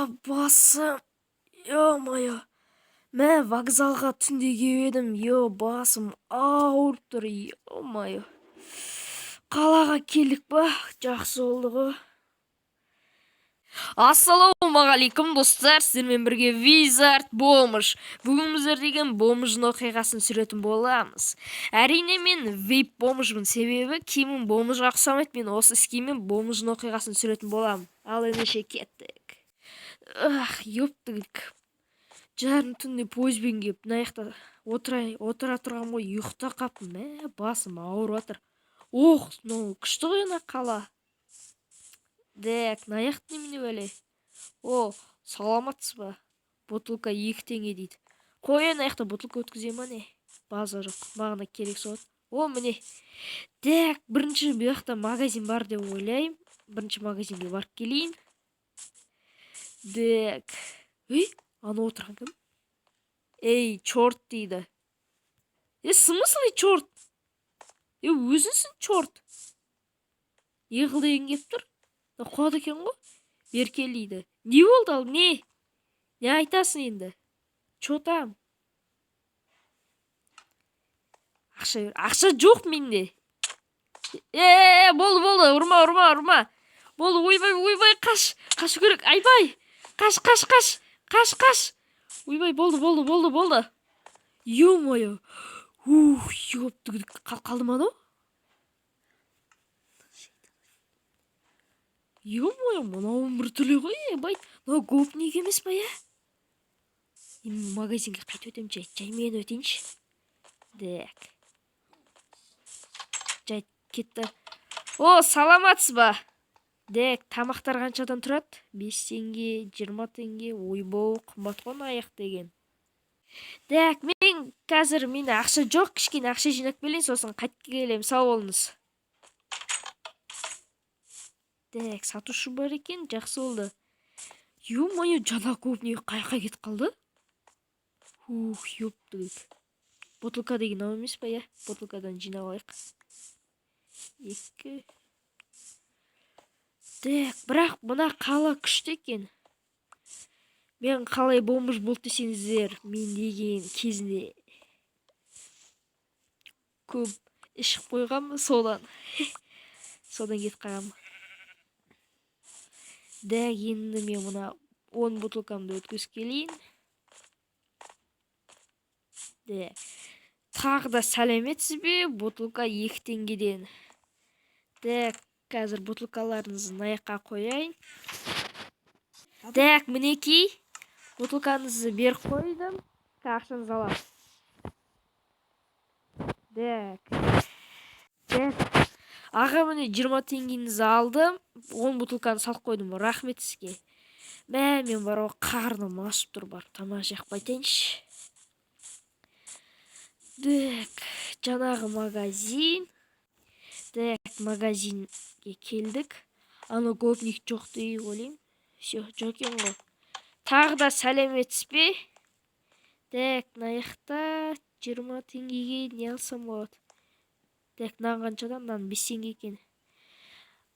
А, басым, ё-моё. Мә, вокзалға түнде келіп едім, ё, басым ауырып тұр, ё-моё. Қалаға келдік па? Жақсы болды ғой. Ассалаумағалейкум, достар, сіздермен бірге Визард Бомж. Бүгін біздер деген бомждың оқиғасын түсіретін боламыз. Әрине, мен вейп бомжбын, себебі киімім бомжға ұқсамайды. Мен осы скинмен бомждың оқиғасын түсіретін боламын. Ал ендеше кеттік. Ах, ёптігілік. Жарым түнде пойызбен келіп, мына жақта отыра тұрған ғой, ұйықтап қаппын. Мә, басым ауырып жатыр. Ох, мынау күшті ғой ана қала. Так, мына жақ немене бәле? О, саламатсыз ба? Бутылка 2 теңге дейді. Қой, ана жақта бутылка өткізе ма не? База жоқ. Маған да керек сол. О, міне. Так, бірінші бұл жақта магазин бар деп ойлаймын. Бірінші магазинге барып келейін. Так. Ей, ана отырған кім? Ей, черт дейді. Е, смысле черт? Е, өзіңсің черт. Не қыл деген келіп тұр? Қуады екен ғой. Бері кел дейді. Не болды ал, не? Не айтасың енді? Чё там? Ақша бер. Ақша жоқ менде. Е, болды, болды, ұрма, ұрма, ұрма. Болды, ойбай, ойбай, қаш. Қашу керек, айбай. Қаш, қаш, қаш. Қаш, қаш. Ойбай, болды, болды, болды, болды. Ё-моё. Ух, ёптігілік. Қалды ма анау? Ё-моё, мынауың бір түрлі ғой, ебай. Мынау гопник емес па, иә? Енді магазинге қайтып өтемін, жай, жаймен өтейінші. Так. Жай кетті. О, саламатсыз ба? Так, тамақтар қаншадан тұрады? 5 теңге, 20 теңге. Ойбой, қымбат қой мына аяқ деген. Так, мен қазір менде ақша жоқ, кішкене ақша жинап келейін, сосын қайтып келемін. Сау болыңыз. Так, сатушы бар екен, жақсы болды. Ё-моё, жаңа гопник қаяққа кетіп қалды? Ух, ёптігілік. Бутылка деген мынау емес па, иә? Бутылкадан жинап алайық. 2. Так, бірақ мына қала күшті екен. Мен қалай бомж болды десеңіздер, мен деген кезінде көп ішіп қойғанмын, содан. Содан кетіп қалғанмын. Так, енді мен мына 10 бутылкамды өткізіп келейін. Так. Тағы да сәлеметсіз бе? Бутылка 2 теңгеден. Так, қазір бутылкаларыңызды мына жаққа қояйын. Так, мінекей. Бутылкаңызды беріп қойдым. Ақшаңызды аламын. Так. Так. Аға, міне 20 теңгеңізді алдым. 10 бутылканы салып қойдым. Рахмет сізге. Мә, мен бар ғой, қарным ашып тұр, барып тамақ жеп қайтайыншы. Так, жаңағы магазин. Так, магазинге келдік. Ана гопник жоқ деп ойлаймын. Всё, жоқ екен ғой. Тағы да сәлеметсіз бе? Так, мына жақта 20 теңгеге не алсам болады? Так, нан қаншадан? Нан 5 теңге екен.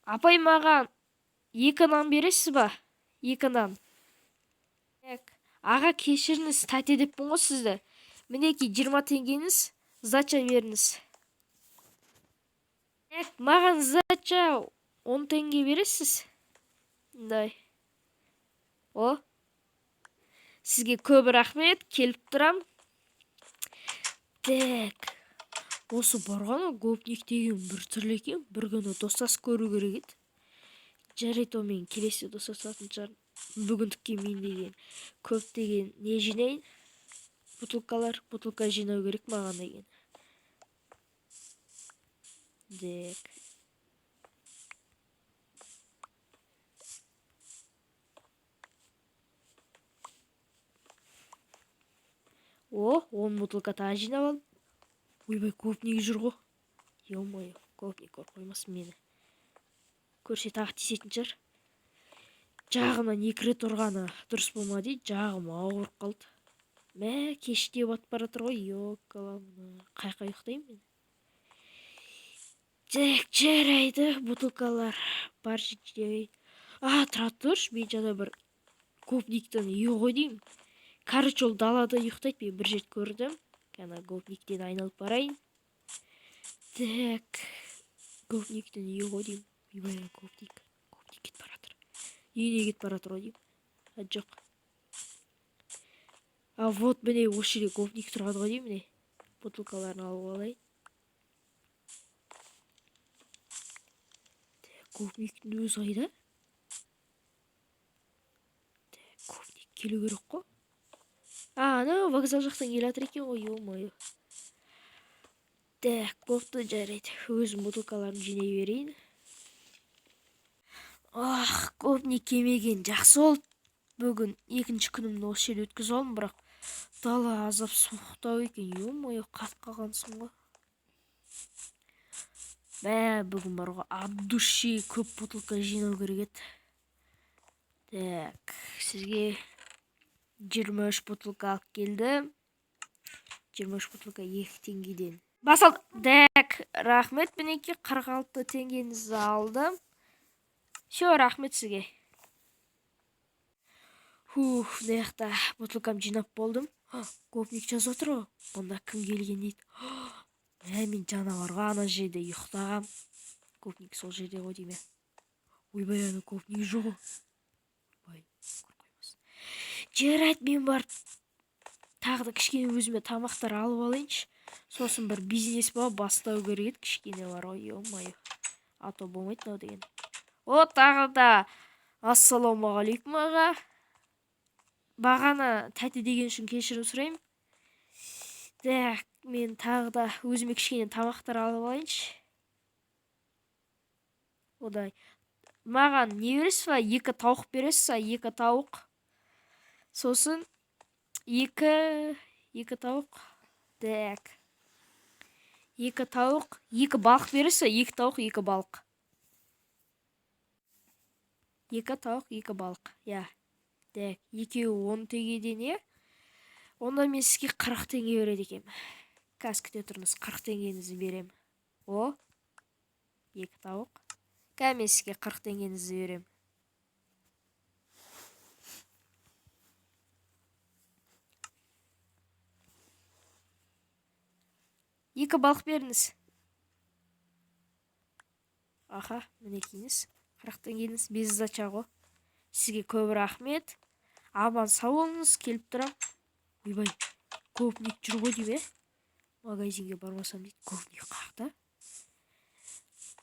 Апай, маған 2 нан бересіз ба? 2 нан. Так, аға, кешіріңіз, тәте деппін ғой сізді. Мінекей 20 теңгеңіз, сдача беріңіз. Так, маған сдача 10 теңге бересіз? Мындай. О. Сізге көп рахмет, келіп тұрам. Так. Осы барған гопник деген бір түрлі екен, бір күні достасып көру керек еді. Жарайды, онымен келесі достасатын шығармын. Бүгіндікке мен деген көптеген не жинайын? Бутылкалар, бутылка жинау керек маған деген. Так. О, 10 бутылка тағы жинап алдым. Ойбай, гопник жүр ғой. Ё-моё, гопник көріп қоймасын мені. Көрсе тағы тиісетін шығар. Жағымнан 2 рет ұрғаны дұрыс болмады дейді, жағым ауырып қалды. Мә, кеште батып бара жатыр ғой, ёкаламына. Қай жаққа ұйықтаймын мен? Так, жарайды, бутылкалар бар жерде. А, тұра тұршы, мен жаңа бір Гопниктің үйі ғой деймін. Короче, ол далада ұйықтайды, мен бір рет көрдім. Ана гопниктен айналып барайын. Так, гопниктің үйі ғой деймін. Ойбай, ана гопник. Гопник кетіп бара жатыр. Үйіне кетіп бара жатыр ғой деймін. А, жоқ. А, вот міне, осы жерде гопник тұрады ғой деймін, міне. Бутылкаларын алып алайын. Так, гопниктің өзі қайда? Так, гопник келу керек қой. А, анау вокзал жақтан келе жатыр екен ғой, ё-моё. Так, бопты, жарайды. Өзім бутылкаларымды жинай берейін. Ах, гопник келмеген жақсы болды. Бүгін екінші күнімді осы жерде өткізіп алдым, бірақ дала азап суықтау екен, ё-моё, қатып қалғансың ғой. Мә, бүгін бар ғой, от души көп бутылка жинау керек еді. Так, сізге 23 бутылка алып келдім. 23 бутылка 2 теңгеден. Бас алды. Так, рахмет, мінекей 46 теңгеңізді алдым. Все, рахмет сізге. Фух, мына жақта бутылкамды жинап болдым. Гопник жазып отыр ғой. Бұнда кім келген дейді. Мә, мен жаңа бар ғой, ана жерде ұйықтағам. Гопник сол жерде ғой деймін. Ойбай, ана гопник жоқ ғой. Ойбай, көріп қоймасын. Жарайды, мен барып тағы да кішкене өзіме тамақтар алып алайыншы. Сосын бір бизнес ба бастау керек еді кішкене бар ғой, ё-моё. А то болмайды мынау деген. О, тағы да ассалаумағалейкум, аға. Бағана тәте деген үшін кешірім сұраймын. Так, мен тағы да өзіме кішкене тамақтар алып алайыншы. Одай. Маған не бересіз ба? Екі тауық бересіз ба? Екі тауық. Сосын екі тауық. Так. Екі тауық, екі балық бересіз ба? Екі тауық, екі балық. Екі тауық, екі балық. Иә. Так, екеуі 10 теңгеден, иә? Онда мен сізге 40 теңге береді екенмін. Қазір күте тұрыңыз, 40 теңгеңізді беремін. О, екі тауық. Қазір мен сізге 40 теңгеңізді беремін. Екі балық беріңіз. Аха, мінекейіңіз. 40 теңгеңіз без сдача ғой. Сізге көп рахмет. Аман сау болыңыз, келіп тұрам. Ойбай, гопник жүр ғой деймін, Магазинге бармасам дейді, гопник қаяқта?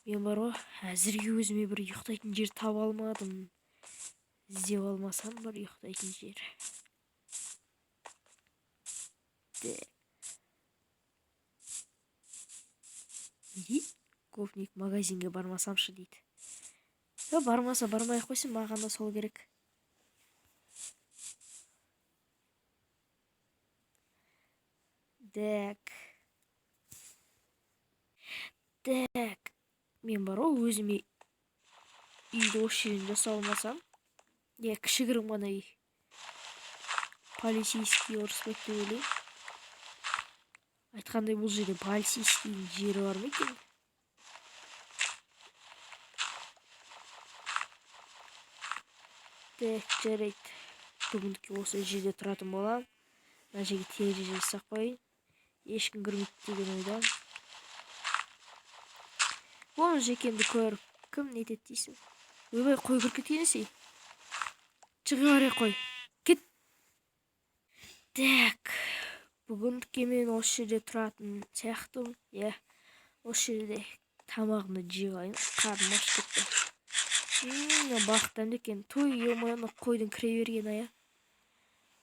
Мен бар ғой, әзірге өзіме бір ұйықтайтын жер таба алмадым. Іздеп алмасам бір ұйықтайтын жер. Так. Не дейді? Гопник магазинге бармасамшы дейді. Бармаса бармай ақ қойсын, маған да сол керек. Так. Так. Мен бар ғой, өзіме үйді осы жерден жасай алмасам. Иә, кішігірім ғана үй. Полицейский ұрыспайды деп ойлаймын. Айтқандай, бұл жерде полицейскийдің жері бар ма екен? Так, жарайды. Бүгіндікке осы жерде тұратын боламын. Мына жерге терезе жасап қояйын. Ешкім кірмейді деген ойдамын. Бомж екенді көріп, кім не етеді дейсің? Ойбай, қой кіріп кеткен ей. Шыға бер, қой. Кет. Так. Бүгіндікке мен осы жерде тұратын сияқтымын. Иә, осы жерде тамағымды жеп алайын. Қарным ашып кетті. Балық дәмді екен. Той, ё-моё, ана қойдың кіре бергені, ая.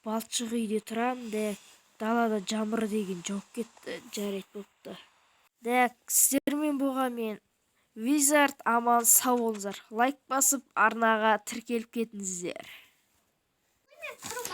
Балшық үйде тұрамын, так. Далада жаңбыр деген жауып кетті. Жарайды, болыпты. Так, сіздермен болған мен Визард, аман сау болыңыздар. Лайк басып, арнаға тіркеліп кетіңіздер. Тұрып